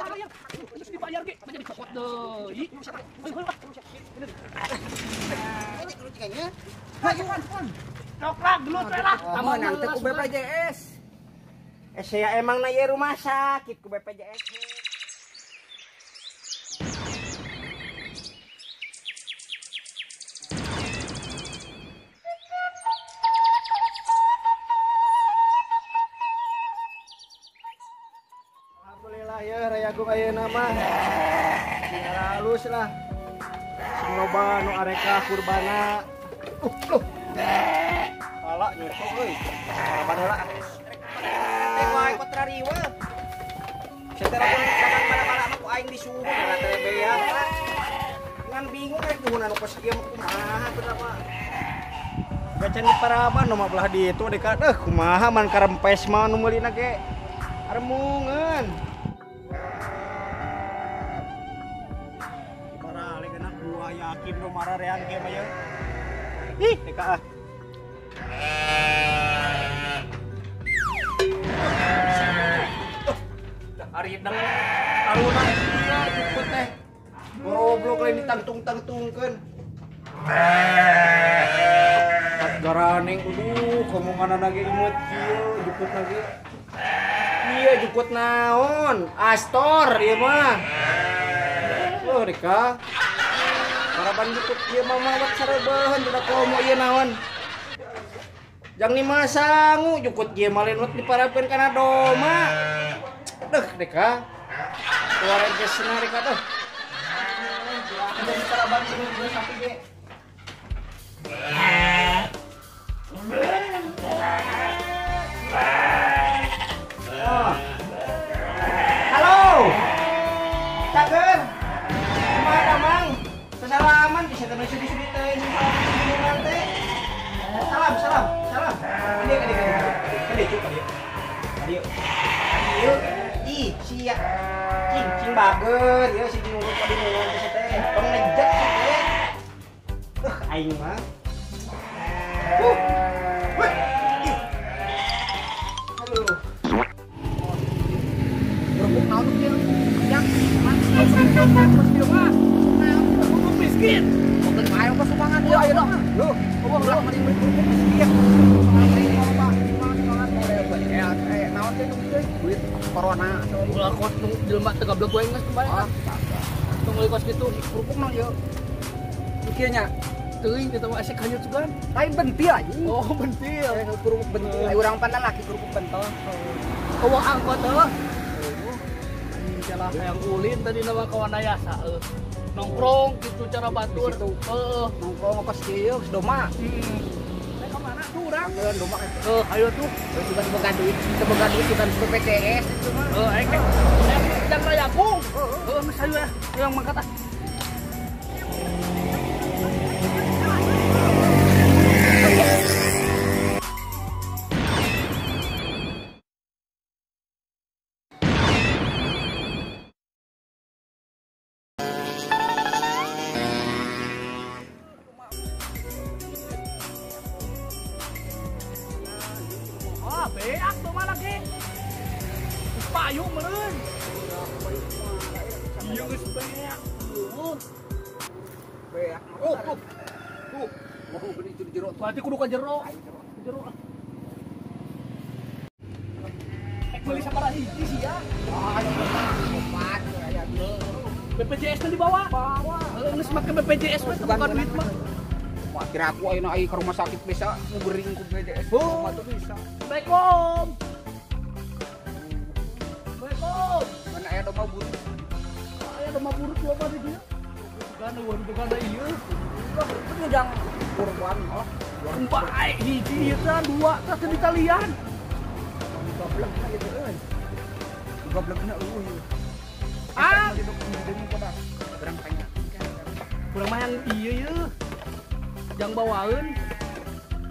Dibayar. Terus dibayar ge, jadi cokot deui. Coklat gelut we lah. Menang teh ku BPJS. Saya emang na ieu rumah sakit ku BPJS. Alhamdulillah ya Rayagung ayeuna mah. Halus lah. Sing loba nu areka kurbana. Loh. Pala nyusul euy. Paraban heula. Teh wae kotra riweuh. Satera pun dagang bala-bala mah ku aing disuruh lah teh beak. Ngan bingung rek nuhun anu kos ieu mah kumaha teu mah. Gacan di paraban nu mah belah ditu dekat kumaha man karempes mah nu meulina ge. Aremungeun. Parale kena gua yakin nu mararean ge mah ye. Ih, deka ah. Ari deng taruna ieu jukut teh. Goblok lain ditangtung-tangtungkeun. Garaning aduh komonganana ge imut kieu jukutna ge. Iya jukut naon? Astor ieu mah. Loh deka. Paraban jukut ieu mah mawat sareubeuheun teu komo ieu naon. Jang ni masangu jukut ieu mah lain wat diparabkeun kana doma. Deh deka. Keluaran kesena deka tuh. Jadi paraban sini sapi ge. Halo. Cager. Kumaha damang? Sesalaman bisa teh sudi-sudi teh salam teh. Salam, salam, salam. Kadieu, kadieu, kadieu. Kadieu, cuk, kadieu. Kadieu. Kadieu. Ih, sia. Cing, cing bager ieu si nurut ka dinungan teh teh. Tong nejek teh. Aing mah. Aduh. Kerupuk naon kieu? Yang kerupuk miskin. Ayo ke sumbangan ieu ayo dong. Lu, ulah mending beli kerupuk miskin. Naon teh duit corona. Ulah kos jelema teu gablek wae geus kembali. Tong meuli kos kitu kerupuk naon ieu? Kieu nya. Teuing eta mah esek hanyut sugan. Lain bentil anjing. Oh, bentil. Kerupuk bentil. Ayo urang pan lalaki kerupuk pentol. Eueuh angkot heuh. Anjing celah hayang ulin tadi nama kawan Ayasa heuh. Nongkrong gitu cara batur. Heeh, nongkrong kos kieu geus doma. Teh ka mana tuh urang? Heuh, doma kitu. Heuh, ayo tuh. Heuh, sugan boga duit, teu boga duit sugan BPJS itu mah. Heuh, aing teh jang Rayagung. Heuh, geus ayo ya. Yang mangkat ah. Beak tuh mana ge? Payung meureun. Ieu geus beak. Beak. Oh, tuh. Tuh. Mau beli itu di jero. Berarti kudu ka jero. Jero. Ek meuli sabaraha hiji sih ya. Ah, opat aya. BPJS teh dibawa. Bawa. Heuh, geus make BPJS we teu boga duit mah. Wah, kira aku ayeuna ai ke rumah sakit bisa ngubering ku BPJS. Oh, tuh bisa. Assalamualaikum. Assalamualaikum. Mana aya domba buruk? Aya domba buruk loba di dieu. Bugana eueuh bugana ieu. Lah, itu ngundang kurban oh. Bae hiji ieu teh dua teh teu ditalian. Goblokna ieu euy. Goblokna eueuh ieu. Ah, kurang tanya. Kurang mah yang ieu ieu. Jang bawaeun.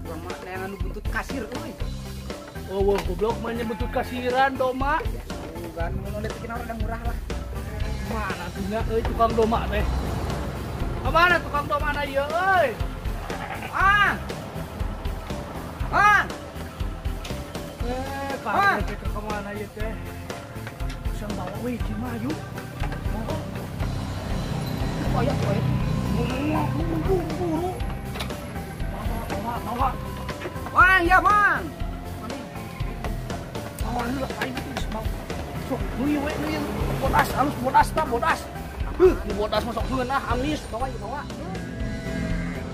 Urang mah neangan nu buntut kasir euy. Oh, goblok mah nya buntut kasiran doma. Bukan mun bikin orang murah lah. Mana tuh nya euy tukang doma teh. Kamana tukang doma na ieu euy? Ah. Ah. Kaget teh ke mana ieu teh? Yang bawa we cima yuk. Aya tuh aya. Buru. Bawa. Wah, iya, Mang. Bawa heula aing geus bawa. Sok meuli we meuli bodas alus bodas ta bodas. Heuh, di bodas masuk ngeunah amis bawa ieu bawa.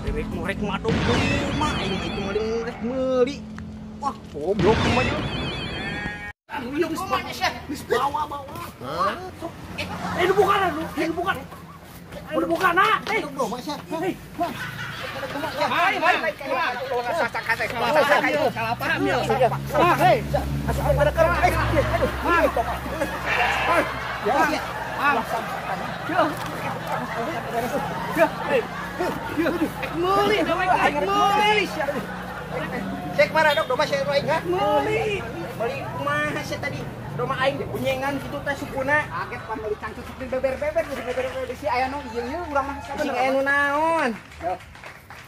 Rek murek madog deui mah aing itu meuli rek meuli. Wah, goblok mah ieu. Geus bawa. Sok. Eh bukan lu, ini bukan. Ini bukan nah. Eh, hei. Mari, mari. Salah paham ya. Hei. Meuli, meuli. Cek mana dok, domba saya aing ha? Meuli. Meuli kumaha sia tadi? Domba aing bunyengan kitu teh sukuna. Kaget pan meuli cangcut di beber-beber di beber-beber si aya nu ieu ieu urang mah sing aya nu naon.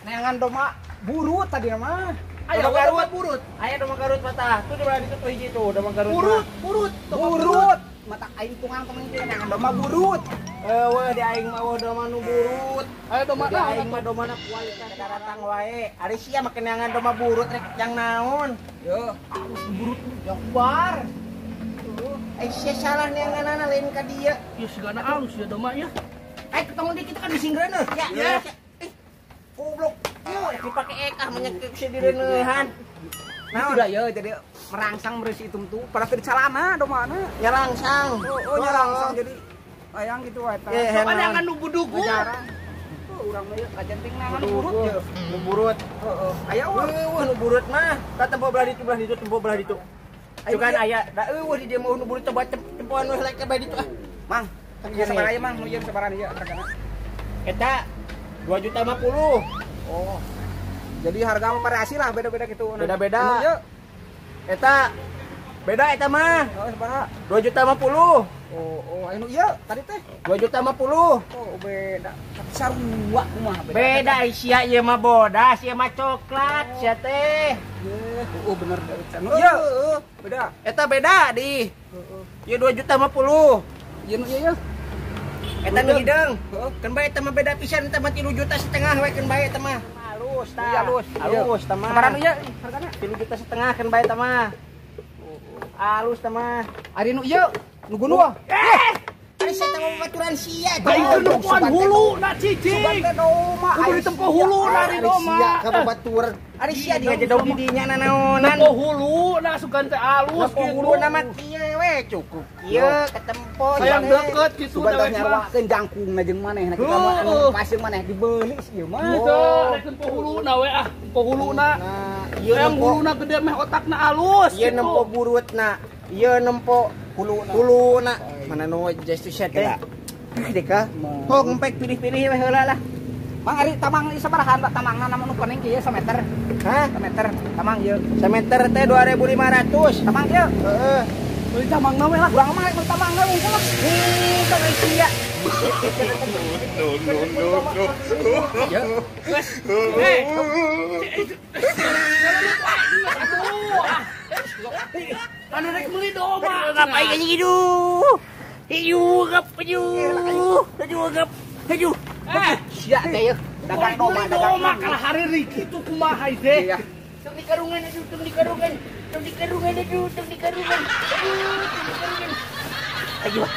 Neangan domba burut tadi mah. Aya domba Garut burut. Aya domba Garut patah. Tuh di belah ditu tuh hiji tuh domba Garut. Burut, burut, burut. Mata aing tungang temen ieu neangan domba burut. Eueuh di aing mah domba nu burut. Aya domba di aing mah domba na kualitas daratang wae. Ari sia mah neangan domba burut rek yang naon. Yo, alus burut yang bar. Eh sia salah neanganana lain ka dieu. Ieu sigana alus ya domba ya. Eh ketemu di kita kan disinggereun ya. Ya. Goblok. Yo dipake ekah menyekek si direunehan. Naon udah ya jadi merangsang merisi itu tuh pada teu calana domana. Nyerangsang. Oh, nyerangsang jadi ayang gitu wae tah. Soalnya nu budugu. Tuh urang mah kajenting neangan burut ye. Nu burut. Heeh. Aya eueuh nu burut mah. Tah tempo belah ditu belah ditu tempo belah ditu. Cuman aya da eueuh di dieu mah nu burut coba tempoan we lek bae ditu ah. Mang, sabaraha ieu Mang? Nu ieu sabaraha ieu hargana? Eta 2.050.000. Oh. Jadi harga mah variasi lah beda-beda gitu. Beda-beda. Eta beda eta mah. Oh, sabaraha? 2.050.000. Oh, anu ieu tadi teh 2.050.000. Oh, beda. Tapi sarua kumaha beda. Beda sia ieu mah bodas, ieu mah coklat sia teh. Oh, bener anu ieu. Beda. Eta beda di. Heeh. Ieu 2.050.000. Ieu nu ieu. Eta nu hideung. Keun bae eta mah beda pisan eta mah 3,5 juta we keun bae eta mah. Halus tah. Halus. Halus tah mah. Sabaraha nu ieu hargana? 3,5 juta keun bae eta mah. Halus tah mah. Ari nu ieu nu gunung. Eh! Ari sia teh babaturan sia. Bae nempoan hulu na cicing. Sugan teh doma. Kudu ditempo hulu na ari doma. Sia ka babatur. Ari sia digajedog di dinya nanaonan. Nempo hulu na sugan teh alus kitu. Nempo huluna mah kieu we cukup kieu ketempo. Sayang deket kitu sugan teh nyaruakeun jangkungna jeung manehna kita mah anu pasieun maneh dibeuli ieu mah. Heuh, rek nempo huluna we ah, nempo huluna. Ieu nempo huluna gede meh otakna alus. Ieu nempo burutna. Ieu nempo huluna. Mana nu geus sia teh. Deka. Hok ngempek pilih-pilih we heula lah. Mang ari tamang ieu sabaraha tamangna namun nu penting kieu sameter. Hah? Sameter tamang ieu. Sameter teh 2.500. Tamang ieu. Heeh. Meuli tamangna we lah. Urang mah meuli tamangna wungkul lah. Heuh, tong sia. No no no no. Ya. Geus. Eh. Anu rek meuli domba. Ngapain kayak gitu? Hiu gap hiu. Hiu gap. Hiu. Eh, sia teh yeuh. Dagang domba, dagang domba kalah hari riki tuh kumaha teh. Tong di karungan aduh, tong di karungan. Tong di karungan aduh, tong di karungan. Aduh, tong di karungan. Aduh.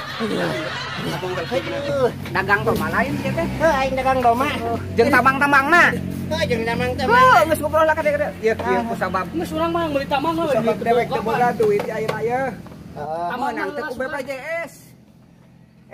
Aduh. Dagang domba lain sia teh. Heuh, aing dagang domba. Jeung tamang-tamangna. Heuh, jeung tamang-tamang. Heuh, geus ngobrol lah kade-kade. Ieu kieu ku sabab. Geus urang mah meuli tamang we. Sabab dewek teu boga duit ayeuna ieu. Heeh. Meunang teh ku BPJS.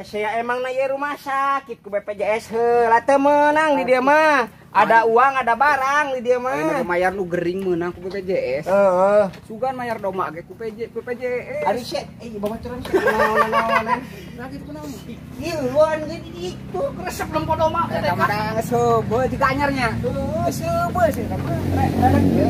Saya emang na ieu rumah sakit ku BPJS heula teu meunang di dieu mah. Ada uang, ada barang di dieu mah. Ayeuna mayar nu gering meunang ku BPJS. Heeh. Sugan mayar domba ge ku BPJS. Ari sia, babaturan sia naon-naonan. Nah kitu kunaon? Ieu luan ge di ditu resep nempo domba teh. Eta mah geus heubeul jiga anyarnya. Geus heubeul sih eta mah. Rek ieu.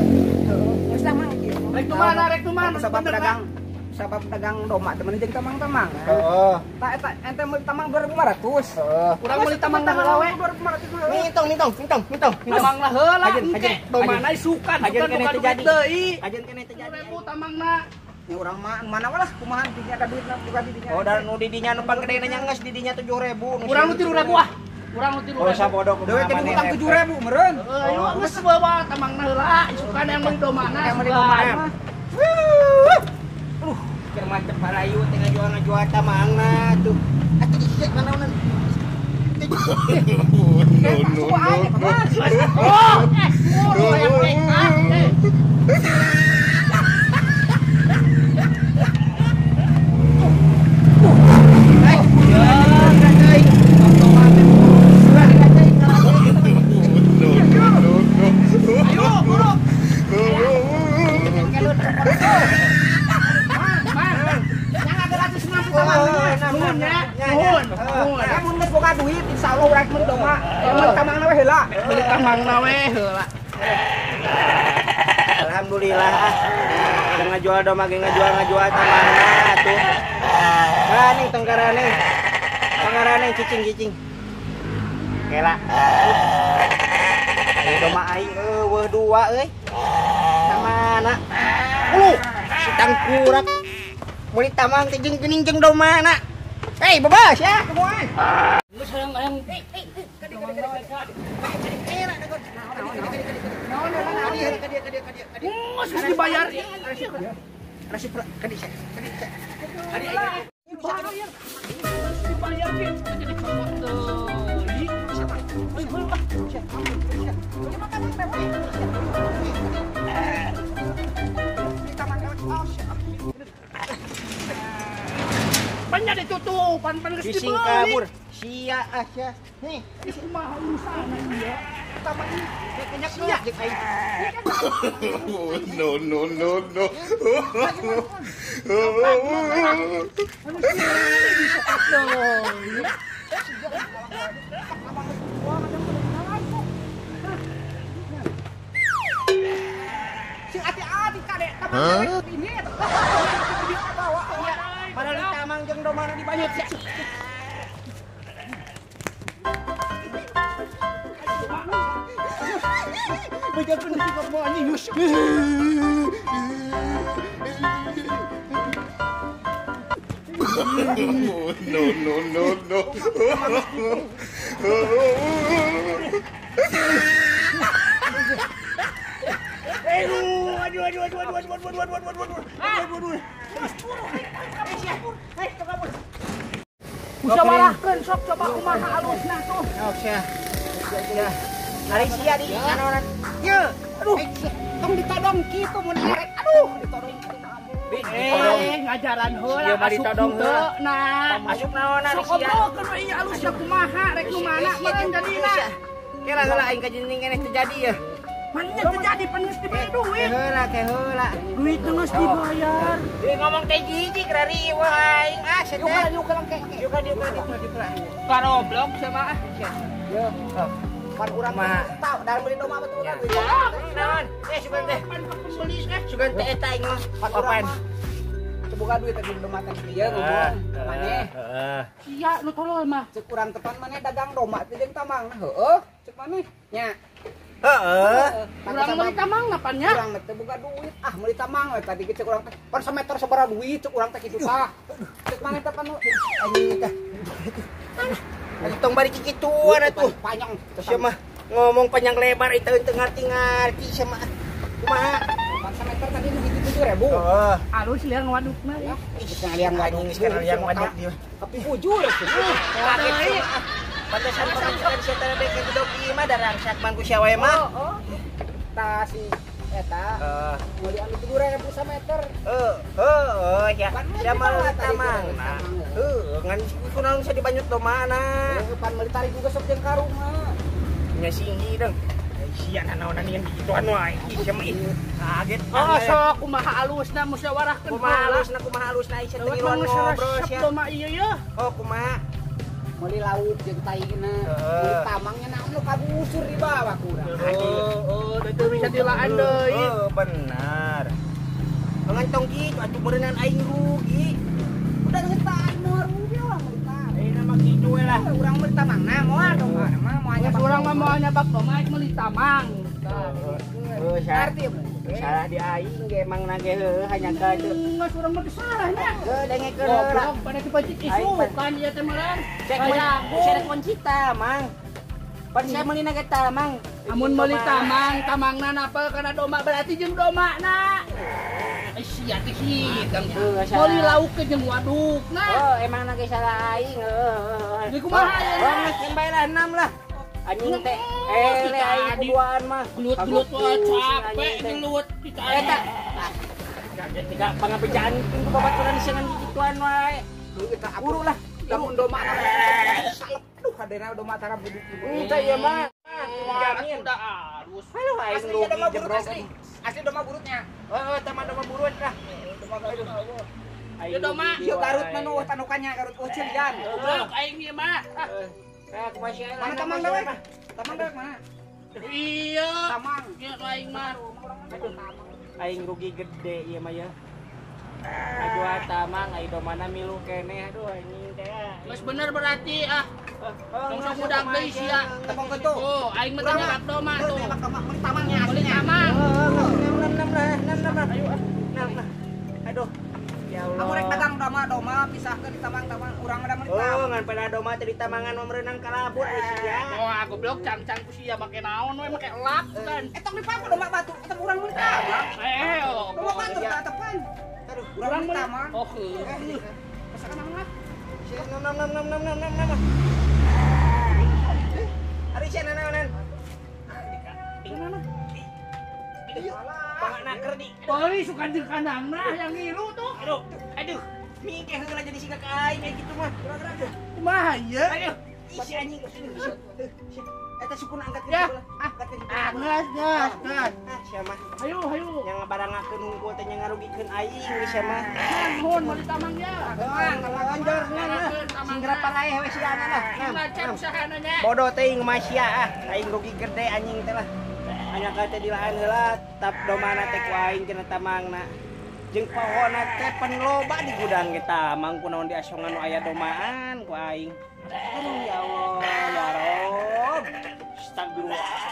Heeh. Geus lah mang ieu. Rek nu mana, rek nu mana? Sabab dagang. Sabab dagang domba temen jeung tamang-tamang. Heeh. Tah eta ente meuli tamang 2.500. Heeh. Urang meuli tamang heula we. 2.500. Mintong, mintong, mintong, mintong. Tamang lah heula engke. Domana sukan, sukan bukan duit deui. Ajeun keneh teu jadi. 1000 tamangna. Nya urang mah mana lah kumaha dinya ada duit buka di dinya. Oh, da nu di dinya nu panggedena nya geus di dinya 7.000. Urang nu 3.000 ah. Urang nu 3.000. Oh, sabodo kumaha. Dewe teh utang 7.000 meureun. Heeh, ayo geus bawa tamangna heula, isukan yang meuli domana. Yang meuli domana. Aduh, keur macet barayu teh ngajual-ngajual tamangna tuh. Atuh ieu manaonan. No, no, no. Oh, yang mereka. No, no, no. Mun geus boga duit insyaallah urang meuli domba. Meuli tamangna we heula. Meuli tamangna we heula. Alhamdulillah ah. Ngajual domba ge ngajual-ngajual tamangna atuh. Nah ning tengkarane. Tengkarane cicing-cicing. Kela. Ayo domba aing eueuh dua euy. Tamana. Uluh, si tangkurak. Meuli tamang teh jeung geuning jeung domana. Hei, bebas ya, kumaha? Geus hayang hayang. Geus dibayar. Dibayar jadi copot deui. Banyak ditutupan pan geus dibeli. Kabur. Sia ah sia. Nih, kumaha urusan ieu? Tama ini kenyak sia jeung aing. No, no, no, no. Sing ati-ati kade tamang ini bawa. Padahal di tamang jeung domana dibayar sia. Bajakeun si kamu anjing geus. No, no, no, no. Aduh, aduh, aduh, aduh, aduh, aduh, aduh, aduh, aduh, aduh, aduh, aduh. Musyawarahkeun sok coba kumaha alusna tuh. Sok sia. Ari sia di kanonan. Ye, aduh. Tong ditodong kitu mun arek. Aduh, ditodong kitu. Ngajaran heula asup heula. Nah, asup naonan sia. Sok obrolkeun we ieu alusna kumaha rek nu mana meureun jadina. Kira heula aing ka jeneng keneh teu jadi ya. Mana terjadi pan geus diberi duit. Heula ke heula. Duit geus dibayar. Deui ngomong teh jijik rariweuh aing ah sia teh. Yuk yuk ke. Yuk yuk yuk. Karoblok sama ah. Yo. Pan urang mah tau dalam beli domba betul kan. Naon? Sugan teh. Pan pembeli teh. Sugan teh eta aing mah. Papan. Boga duit teh domba teh ieu ngomong maneh. Heeh. Sia nu tolol mah. Cek urang tepan maneh dagang domba teh jeung tamang. Heueuh, cek maneh nya. Heeh. Urang meuli tamang napan nya? Urang teh boga duit. Ah meuli tamang we tadi cek urang teh. Pan sameter sabaraha duit cek urang teh kitu tah. Cek maneh teh pan anjing teh. Tong bari kikituan atuh. Panjang. Sia mah ngomong panjang lebar itu teu ngarti-ngarti sia mah. Kumaha? Pan sameter tadi nu 7.000. Heeh. Alus liang wadukna ya. Ih, liang waduk, liang waduk dia. Tapi bujur kaget. Pantesan pamajikan sia teh bek gedog ieu mah darangsak man ku sia wae mah. Heeh. Tah si eta meuli anu 7.000 sameter. Heeh, heeh ya. Sia mah tamang. Heuh, ngan kunaon sia dibanyut domana. Heuh, pan meuli tarik juga sok jeung karung mah. Nya singgi deung. Sia nanaonan yang gituan wae. Sia mah kaget. Oh, sok kumaha alusna musyawarahkeun. Kumaha alusna sia teh ngiluan ngobrol sia. Doma ieu ye. Oh, kumaha? Meuli lauk jeung taina, meuli tamangnya naon nu kagusur di bawah kurang. Oh, oh, teu bisa dilaan deui. Oh, benar. Ngantong kitu atuh beureunan aing rugi. Udah geus tah aing mah rugi lah meuli tamang. Ayeuna mah kitu we lah. Urang meuli tamangna moal dong mah moal nyapak. Urang mah moal nyapak doma aing meuli tamang. Heuh, ngarti. Salah di aing ge emang nage heuh hanya ka teu. Geus urang mah salahnya. Heuh dengekeun heula. Goblok pada dipacit isu kan ieu teh meureun. Cek rek kunci tamang. Pan saya meuli na ge tamang. Amun meuli tamang, tamangna napel kana domba berarti jeung domana. Eh sia teh hidang. Meuli lauk ke jeung wadukna. Oh, emang na ge salah aing heuh. Di kumaha ayeuna? Oh, geus bae lah 6 lah. Anjing teh le aing kuduaan mah. Gelut-gelut wae capek gelut kita. Eta. Tiga pangabejaan ku babaturan siangan gituan wae. Buru lah. Lamun domba aduh hadena domba tara buduk. Teh ieu mah. Jamin. Udah halus. Aduh aing asli domba burut asli. Asli domba burutnya. Heeh, tah domba burut lah. Aing domba. Ieu Garut mah nu tanukannya Garut Ucilian. Goblok aing ieu mah. Mana tamang dewek? Tamang dewek mana? Iya. Tamang. Ieu aing mah. Aing rugi gede ieu mah ya. Aduh tamang ai domana milu keneh aduh anjing teh. Geus bener berarti ah. Tong budak deui sia. Tepung kentu. Oh, aing mah teh nyelak doma tuh. Nyelak doma meuli tamangnya asli. Meuli tamang. 6 lah, 6 lah. Ayo ah. 6 lah. Aduh. Ya Allah. Kamu rek dagang doma-doma pisahkeun di tamang-tamang urang mah meuli tamang. Oh, ngan pada doma teh di tamangan mah merenang kalabur ai sia. Wah, goblok cangcang ku sia make naon we make elap kan. Eta meuli paku doma batu, eta urang meuli tamang. Eh, doma batu teh tepan. Aduh, urang meuli tamang. Oh, heuh. Pasakan tamang lah. 6 6 6 6 6 6 6. Ari sia nanaonan? Mana? Panganaker di. Bari suka jeung kandangna yang ngilu tuh. Aduh, aduh. Mingke heula jadi siga ka aing kayak gitu mah. Kumaha ieu? Aduh, ih si anjing. Eta sukuna angkat ya. Angkat Ah, geus, geus, geus. Ah, sia mah. Ayo, ayo. Yang ngabarangakeun hungkul teh nya ngarugikeun aing sia mah. Nuhun meuli tamang ya. Tamang, ganjar nah. Sing gerapa laeh we siana lah. Macam usahana nya. Bodoh teh mah sia ah. Aing rugi gede anjing teh lah. Hanya ka teh dilaan heula tap domana teh ku aing cenah tamangna. Jeung pohona teh pan loba di gudang ge tamang kunaon di asongan nu aya domaan ku aing. Aduh ya Allah, ya Rob. Astagfirullah.